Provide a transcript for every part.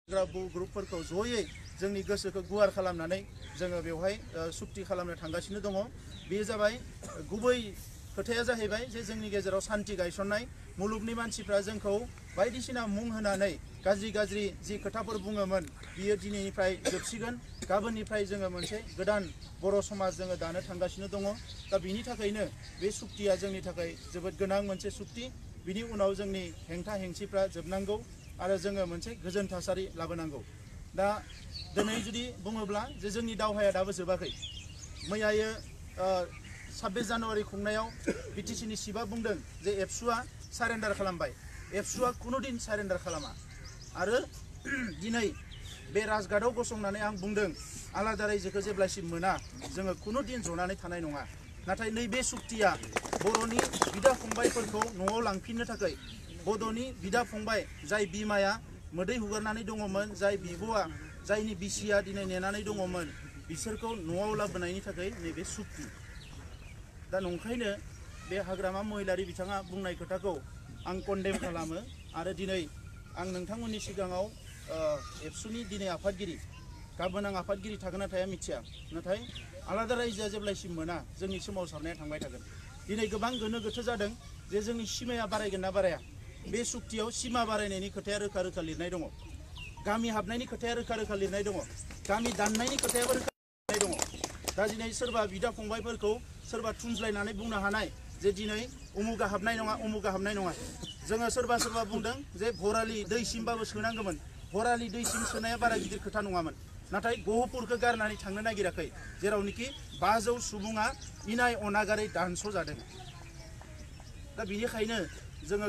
ग्रुपफोरखौ जयै जोंनि गोसोखौ गुवार खालामनानै जोङो बेवहाय सुक्ति खालामनो थांगासिनो दङ। बेयो जाबाय गुबै खोथाया जाहैबाय जे जोंनि गेजेराव सान्ति गायसननाय। मुलुगनि मानसिफ्रा जोंखौ बायदिसिना मुं होनानै गाज्रि गाज्रि जि खोथाफोर बुङोमोन बियो दिनैनिफ्राय जोबसिगोन। गाबोननिफ्राय जोङो मोनसे गोदान बर' समाज जोङो दानो थांगासिनो दङ। दा बिनि थाखायनो बे सुक्तिया जोंनि थाखाय जोबोद गोनां मोनसे सुक्ति। बिनि उनाव जोंनि हेंथा हेंसिफ्रा जोबनांगौ आरो जोङो मोनसे गोजोन थासारि लाबोनांगौ। दा दिनै जुदि बुङोब्ला जे जोंनि दावहाया दाबो जोबाखै। मैयायो 26 जानुवारि खुंनायाव बिटिसिनि चिफआ बुंदों जे एबसुआ सारेन्डार खालामबाय। एबसुआ खुनुदिन सारेन्डार खालामा। आरो दिनै बे राजघाटआव गसंनानै आं बुंदों आलादा रायजोखौ जेब्लासिम मोना जोङो खुनुदिन जनानै थानाय नङा। नाथाय नैबे सुक्तिया बर'नि बिदा फंबायफोरखौ न'आव लांफिननो थाखाय, बड'नि बिदा फंबाय जाय बिमाया मोदै हुगारनानै दङमोन, जाय बिब'आ जायनि बिसिया दिनै नेनानै दङमोन, बिसोरखौ न'आव लाबोनायनि थाखाय नैबे सुक्ति। दा नंखायनो बे हाग्रामा महिलारि बिथाङा बुंनाय खोथाखौ आं कन्डेम खालामो। आरो दिनै आं नोंथांमोननि सिगाङाव एबसुनि दिनै आफादगिरि, गाबोन आं आफादगिरि थागोन ना थाया मिथिया, नाथाय आलादा रायजोआ जेब्लासिम मोना जोंनि सोमावसारनाया थांबाय थागोन। दिनै गोबां गोनो गोथो जादों जे जोंनि सिमाया बारायगोन ना बाराया। बे सुक्तियाव सिमा बारायनायनि खोथाया रोखा रोखा लिरनाय दङ। गामि हाबनायनि खोथाया रोखा रोखा लिरनाय दङ। गामि दाननायनि खोथायाबो रोखा लिरनाय दङ। दा दिनै सोरबा बिदा फंबायफोरखौ सोरबा थुनज्लायनानै बुंनो हानाय जे दिनै उमुगा हाबनाय नङा, उमुगा हाबनाय नङा। जोङो सोरबा बुंदों जे भरालि दैसिमबाबो सोनांगौमोन। भरालि दैसिम सोनाया बारा गिदिर खोथा नङामोन। नाथाय गहपुरखौ गारनानै थांनो नागिराखै, जेरावनोखि 500 सुबुङा इनाय अनागारै दानस' जादों। दा बेनिखायनो जोङो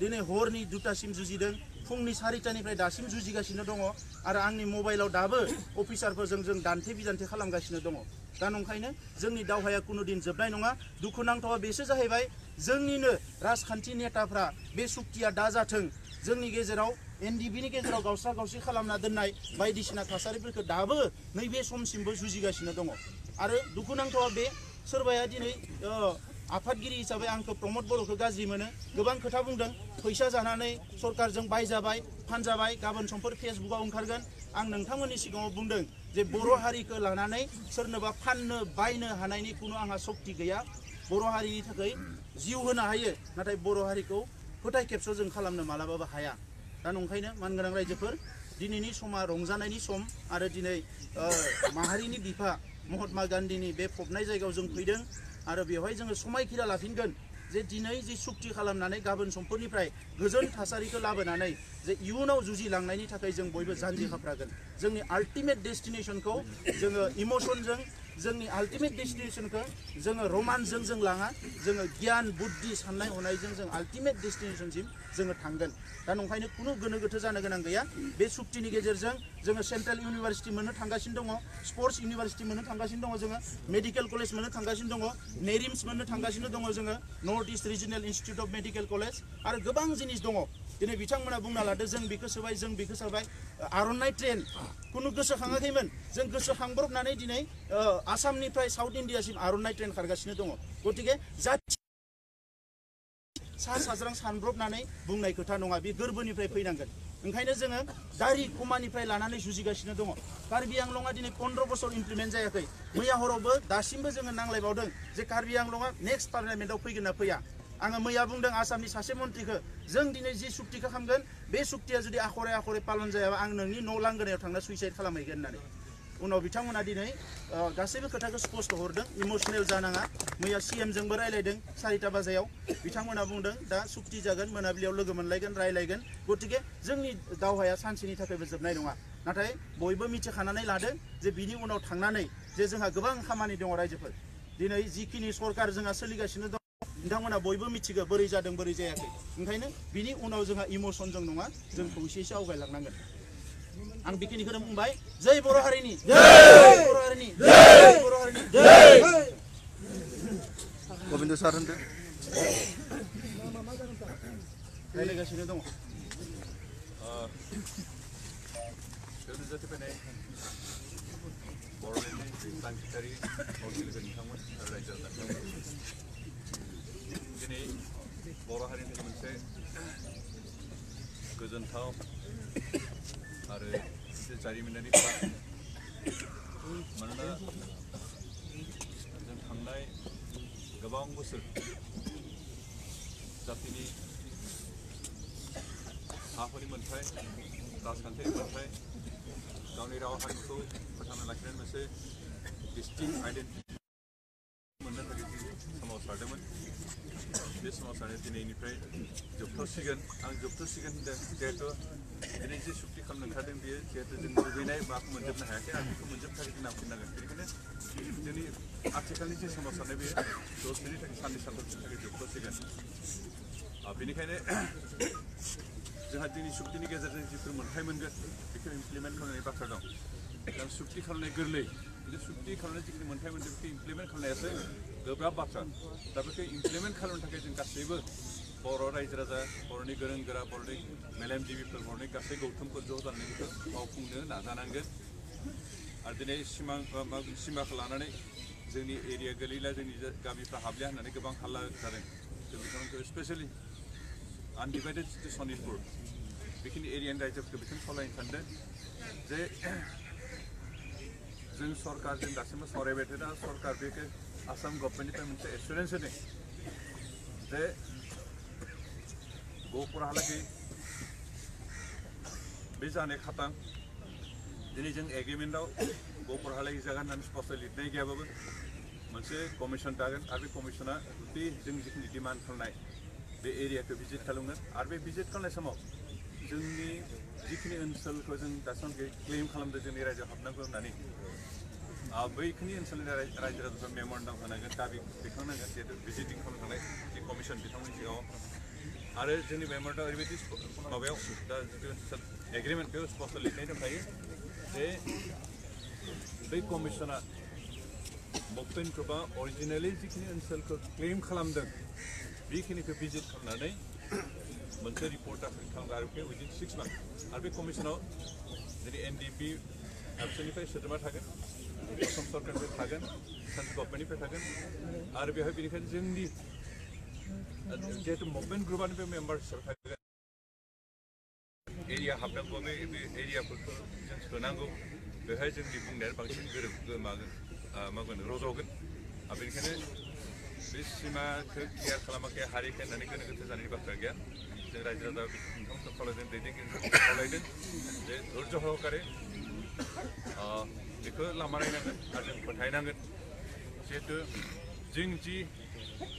दिनै हरनि 2टासिम जुजिदों, फुंनि 4टानिफ्राय दासिम जुजिगासिनो दङ। आरो आंनि मबाइलाव दाबो अफिसारफोरजों जों दान्थे बिदान्थे खालामगासिनो दङ। दा नंखायनो जोंनि दावहाया कुनुदिन जोबनाय नङा। दुखुनांथावा बेसो जाहैबाय जोंनिनो राजखान्थि नेताफ्रा बे सुक्तिया दा जाथों जोंनि गेजेराव एनडिबिनि गेजेराव गावस्रा गावस्रि खालामना दोननाय बायदिसिना थासारिफोरखौ दाबो नैबे समसिमबो जुजिगासिनो दङ। आरो दुखुनांथावा बे सोरबाया दिनै आफादगिरि हिसाबै आंखौ प्रमद बर'खौ गाज्रि मोनो, गोबां खोथा बुंदों। फैसा जानानै सरकारजों बायजाबाय, फानजाबाय, गाबोन समफोर फेसबुकाव ओंखारगोन। आं नोंथांमोननि सिगाङाव बुंदों जे बर' हारिखौ लानानै सोरनोबा फाननो बायनो हानायनि खुनु आंहा सक्ति गैया। बर' हारिनि थाखाय जिउ होनो हायो, नाथाय बर' हारिखौ फोथाय खेबस' जों खालामनो मालाबाबो हाया। दा नंखायनो मानगोनां रायजोफोर, दिनैनि समा रंजानायनि सम। आरो दिनै माहारिनि बिफा महात्मा गान्धीनि बे फबनाय जायगायाव जों फैदों। आरो बेवहाय जोङो समायखिरा लाफिनगोन जे दिनै जि सुक्ति खालामनानै गाबोन समफोरनिफ्राय गोजोन थासारिखौ लाबोनानै जे इयुनाव जुजिलांनायनि थाखाय जों बयबो जानजि खाफ्रागोन। जोंनि आल्टिमेट डेस्टिनेसनखौ जोङो इमसनजों, जोंनि आल्टिमेट डेस्टिनेसनखौ जोङो रमान्सजों जों लाङा, जोङो गियान बुद्धि साननाय हनायजों जों आल्टिमेट डेस्टिनेसनसिम जोङो थांगोन। दा नंखायनो खुनु गोनो गोथो जानो गोनां गैया। बे सुक्तिनि गेजेरजों जोङो सेन्ट्रेल इउनिभारसिटि मोननो थांगासिनो दङ, स्पर्ट्स इउनिभारसिटि मोननो थांगासिनो दङ, जोङो मेडिकेल कलेज मोननो थांगासिनो दङ, नेरिम्स मोननो थांगासिनो दङ, जोङो north east regional institute of medical college, आरो गोबां जिनिस दङ। दिनै बिथांमोना बुंना लादो जों बेखौ सोबाय, जों बेखौ सोबाय। आर'नाइ ट्रेन खुनु गोसोखाङाखैमोन, जों गोसोखांब्रबनानै दिनै आसामनिफ्राय साउथ इन्डियासिम आर'नाइ ट्रेन खारगासिनो दङ। गतिके जाथि सा साज्रां सानब्रबनानै बुंनाय खोथा नङा, बे गोरबोनिफ्राय फैनांगोन। ओंखायनो जोङो दारि कमानिफ्राय लानानै जुजिगासिनो दङ। कार्बि आंलंआ दिनै 15 बोसोर इमप्लिमेन्ट जायाखै। मैया हरावबो दासिमबो जोङो नांलायबावदों जे कार्बि आंलंआ नेक्स्ट पार्लियामेन्टआव फैगोन ना फैया। आङो मैया बुंदों आसामनि सासे मन्थ्रिखौ, जों दिनै जि सुक्तिखौ खालामगोन बे सुक्तिया जुदि आखरे आखरे पालन जायाबा आं नोंनि न' लांगोनायाव थांना सुइसाइड खालामहैगोन होननानै। उनाव बिथांमोना दिनै गासैबो खोथाखौ स्पष्ट हरदों, इमसनेल जानाङा। मैया CM जोंबो रायलायदों 4टा बाजायाव। बिथांमोना बुंदों दा सुक्ति जागोन, मोनाबिलियाव लोगो मोनलायगोन, रायलायगोन। गतिके जोंनि दावहाया सानसेनि थाखायबो जोबनाय नङा। नाथाय बयबो मिथिखानानै लादो जे बिनि उनाव थांनानै जे जोंहा गोबां खामानि दङ रायजोफोर। दिनै जिखिनि सरकार जोंहा सोलिगासिनो दं नोंथांमोना बयबो मिथिगौ बोरै जादों बोरै जायाखै। ओंखायनो बिनि उनाव जोंहा इमसनजों नङा, जों खौसेयैसो आवगायलांनांगोन। आं बेखिनिखौनो बुंबाय। जय बर' हारिनि, जय बर' हारिनि, जय बर' हारिनि, जय। गोबिन्द सार होनदो। रायलायगासिनो दङ। जाथि फैनाय बर'नि सानसेखारि मावगिरि नोंथांमोन आरो रायजो राजाफोर, दिनै बर' हारिनि मोनसे गोजोनथाव जारिमिनारि पार्क मानोना जों थांनाय गोबां बोसोर जातिनि हाफोरनि मोन्थाय राजखान्थियारि मोन्थाय गावनि राव हारिमुखौ फोथांना लाखिनानै मोनसे डिस्टिंक्ट आइडेन्टिटि मोननो थाखाय सोमावसारदोंमोन बे सोमावसारनाया दिनैनिफ्राय जोबथ'सिगोन आं जोबथ'सिगोन होनदों जिहेतु दिनै जे सुक्ति खालामनो ओंखारदों बेयो जिहेतु जों लुबैनाय माखौ मोनजोबनो हायाखै आरो बेखौ मोनजोबनो थाखाय जों नांफिननांगोन बेनिखायनो जोंनि आथिखालनि जे सोमावसारनाय बे दसेनि थाखाय साननै सानथामनि थाखाय जोबथ'सिगोन बेनिखायनो जोंहा दिनै सुक्तिनि गेजेरजों जिफोर मोन्थाय मोनगोन बेखौ इमप्लिमेन्ट खालामनायनि बाथ्रा दं दा सुक्ति खालामनाय गोरलै खिन्थु सुक्ति खालामनाय जिखिनि मोन्थाय मोनदों बेखौ इमप्लिमेन्ट खालामनायासो गोब्राब बाथ्रा दा बेखौ इमप्लिमेन्ट खालामनो थाखाय जों गासैबो बर' रायजो राजा बर'नि गोरों गोरा बर'नि मेलेमजिबिफोर बर'नि गासै गौथुमफोर ज' जानानै बेखौ मावफुंनो नाजानांगोन आरो दिनै सिमाखौ लानानै जोंनि एरिया गोलैला जोंनि गामिफ्रा हाबलिया होननानै गोबां हाल्ला जादों जों बिथांमोनखौ स्पेसियेलि आनडिभाइडेड सनितपुर बेखिनि एरियानि रायजोफोरखौ बेखौनो खावलायनो सानदों जे जों सरकारजों दासिमबो सावरायबाय थादों सरकार बेखौ आसाम गभर्नमेन्टनिफ्राय मोनसे एसुरेन्स होदों जे गहपुरहालागै बे जानाय खातां दिनै जों एग्रिमेन्टआव गहपुरहालागै जागोन होननानै स्पष्ट लिरनाय गैयाबाबो मोनसे कमिसन दागोन आरो बे कमिसना बे जों जिखिनि डिमान्ड खालामनाय बे एरियाखौ भिजिट खालामगोन आरो बे भिजिट खालामनाय समाव जोंनि जिखिनि ओनसोलखौ जों दासिम क्लेम खालामदों जोंनि रायजोआव हाबनांगौ होननानै बैखिनि ओनसोलनि रायजो राजाफोरा मेमरेन्डाम होनांगोन दाबि दैखांनांगोन जिहेतु भिजिटिं खालामनो थांनाय जि कमिसन बिथांमोननि सिगाङाव आरो जोंनि मेमरेन्डाम ओरैबायदि माबायाव दा जिथु एग्रिमेन्ट बेयाव स्पष्ट लिरनाय दंखायो जे बै कमिसना बक्पेनखौ बा अरिजिनेलि जिखिनि ओनसोलखौ क्लेम खालामदों बेखिनिखौ भिजिट खालामनानै मोनसे रिपर्ट खालामगोन आरो बे उइदिन 6 मान्थ आरो बे कमिसनाव दिनै एनडिपि एबसुनिफ्राय सोद्रोमा थागोन असम सरकारनिफ्राय थागोन सेन्ट्रेल गभर्नमेन्टनिफ्राय थागोन आरो बेवहाय बेनिखायनो जोंनि जिहेतु मुभमेन्ट ग्रुपआनो बे मेम्बार हिसाबै थागोन एरिया हाबनांगौ बे एरियाफोरखौ जों सोनांगौ बेवहाय जोंनि बुंनाया बांसिन मागोन रज'गोन आरो बेनिखायनो बे सिमाखौ क्लियार खालामाखै हारिखौ होननानै गोनो गोथो जानायनि बाथ्रा गैया जों रायजो राजा नोंथांमोनखौ खावलायदों दैदेनगिरिफोरखौ खावलायदों जे धैर्य सहकारे बेखौ लामा नायनांगोन आरो जों फोथायनांगोन जिहेतु जों जि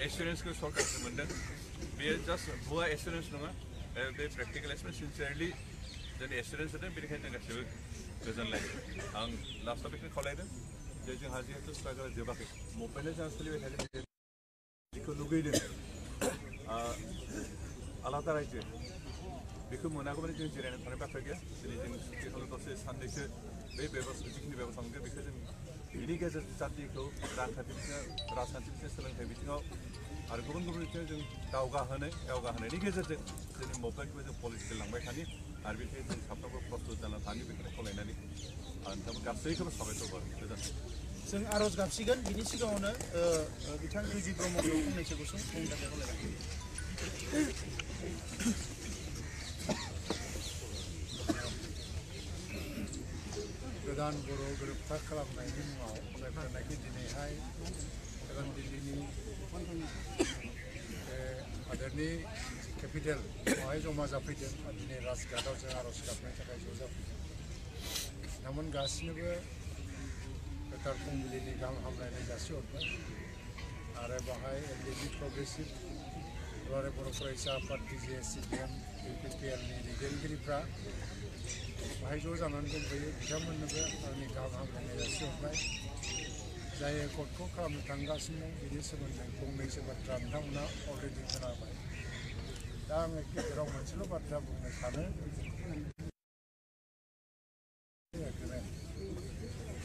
एसुरेन्सखौ सरकारखौ मोन्दों बेयो जास्ट भुवा एसुरेन्स नङा बे प्रेक्टिकेल एसुरेन्स सिनसियारलि जों एसुरेन्स होदों बेनिखायनो जों गासैबो गोजोनलायदों आं लास्टआव बेखौनो खावलायदों जे जोंहा जिहेतु स्ट्रागोला जोबाखै मुभमेन्टआ जोंहा सोलिबाय थागोन बेखौ लुगैदों आलादा रायजो बेखौ मोनागौमानि जों जिरायना थानाय बाथ्रा गैया दिनै जों सुक्ति दसे साननैसो बे जिखिनि बेबस्था मोनगोन बेखौ जों बिनि गेजेरजों जातिखौ रांखान्थि बिथिङाव राजखान्थि बिथिङाव सोलोंथाइ बिथिङाव आरो गुबुन गुबुन बिथिङाव जों दावगाहोनायनि गेजेरजों जोंनि मुभमेन्टखौ जों पलिटिकेल लांबाय थानि आरो बेनिखायनो जों साफ्रोमबो प्रस्टुत जाना थानि बेखौनो खावलायनानै नोंथांमोन गासैखौबो साबायखर बावो गोजोन्थों जों आर'ज गाबसिगोन बिनि सिगाङावनो बिथां रिजि ब्रह्मखौ फंनैसो गुसुं बुंनो थाखाय खावलायगोन गोदान बर' गोरोबथा खालामनायनि मुङाव जायफोरनाखि दिनैहाय गोदान दिल्लीनि हादोरनि केपिटेल बेवहाय जमा जाफैदों आरो दिनै राजघाटआव जों आर'ज गाबनायनि थाखाय ज' जाफैदों बिथांमोन गासिनोबो गोथार फुंबिलिनि गाहाम हामलायनाय जासिहरबाय आरो बाहाय एलडिपि प्रग्रेसिभ दुलाराय बर' फरायसा आफाद टिजिए सिपिएम इउपिपिएलनि दैदेनगिरिफ्रा बाहाय ज' जानानै दंफैयो बिथांमोननोबो आंनि गाहाम हामलायनाय जासिहरबाय जाय एकर्डखौ खालामनो थांगासिनो दं बेनि सोमोन्दै फंनैसो बाथ्रा नोंथांमोना अलरेडि खोनाबाय दा आङो गेजेराव मोनसेल' बाथ्रा बुंनो सानो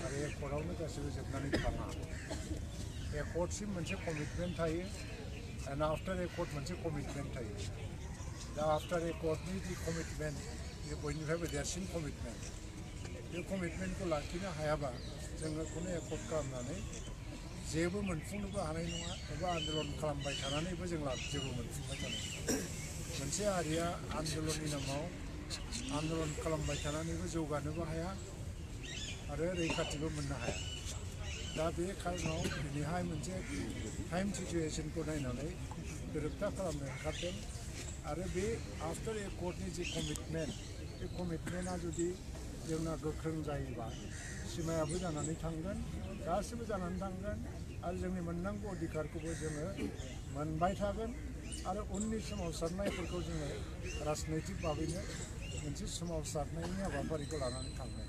आरो एकर्डआवनो गासैबो जोबनानै थाङा एकर्डसिम मोनसे कमिटमेन्ट थायो एन्ड आफ्टार एकर्ड मोनसे कमिटमेन्ट थायो दा आफ्टार एकर्डनि जि कमिटमेन्ट बे बयनिफ्रायबो देरसिन कमिटमेन्ट बे कमिटमेन्टखौ लाखिनो हायाबा जोङो खुनु एकर्ड खालामनानै जेबो मोनफुंनोबो हानाय नङा एबा आन्दलन खालामबाय थानानैबो जों जेबो मोनफुंबाय थानाय मोनसे हारिया आन्दलननि नामाव आन्दलन खालामबाय थानानैबो जौगानोबो हाया आरो रैखाथिबो मोननो हाया दा बे खारनाव दिनैहाय मोनसे टाइम सिचुवेसनखौ नायनानै गोरोबथा खालामनो ओंखारदों आरो बे आफ्टार ए कर्टनि जि कमिटमेन्ट बे कमिटमेन्टआ जुदि जोंना गोख्रों जायोबा सिमायाबो जानानै थांगोन गासिबो जानानै थांगोन आरो जोंनि मोननांगौ अधिकारखौबो जोङो मोनबाय थागोन आरो उननि सोमावसारनायफोरखौ जोङो राजनैतिक भाबैनो मोनसे सोमावसारनायनि हाबाफारिखौ लानानै थांगोन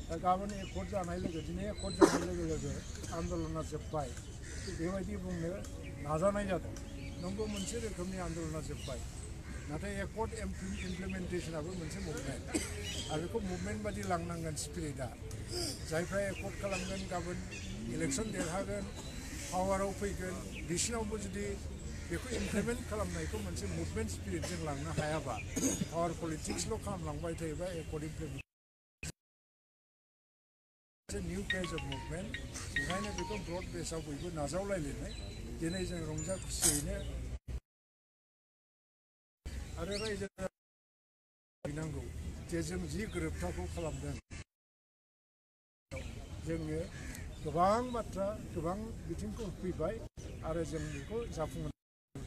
दा गाबोन एकर्ट जानाय लोगो दिनै एकर्ट जानाय लोगो लोगो आन्दलना जोब्बाय बेबायदि बुंनो नाजानाय जादों नंगौ मोनसे रोखोमनि आन्दलना जोब्बाय नाथाय एकर्ट इमप्लिमेन्टेसनाबो मोनसे मुभमेन्ट आरो बेखौ मुभमेन्ट बादि लांनांगोन स्पिरिटआ जायफ्रा एकर्ट खालामगोन गाबोन इलेक्सन देरहागोन पावाराव फैगोन बिसिनावबो जुदि बेखौ इमप्लिमेन्ट खालामनायखौ मोनसे मुभमेन्ट स्पिरिटजों लांनो हायाबा पावार पलिटिक्सल' खालामलांबाय थायोबा Eckert implement new page of movement ओंखायनो बेखौ ब्रड बेसआव बयबो नाजावलायलायनाय दिनै जों रंजा खुसियैनो आरो रायजो नांगौ जे जों जि गोरोबथाखौ खालामदों जोङो गोबां बाथ्रा गोबां बिथिंखौ फैबाय आरो जों बेखौ जाफुंहोनो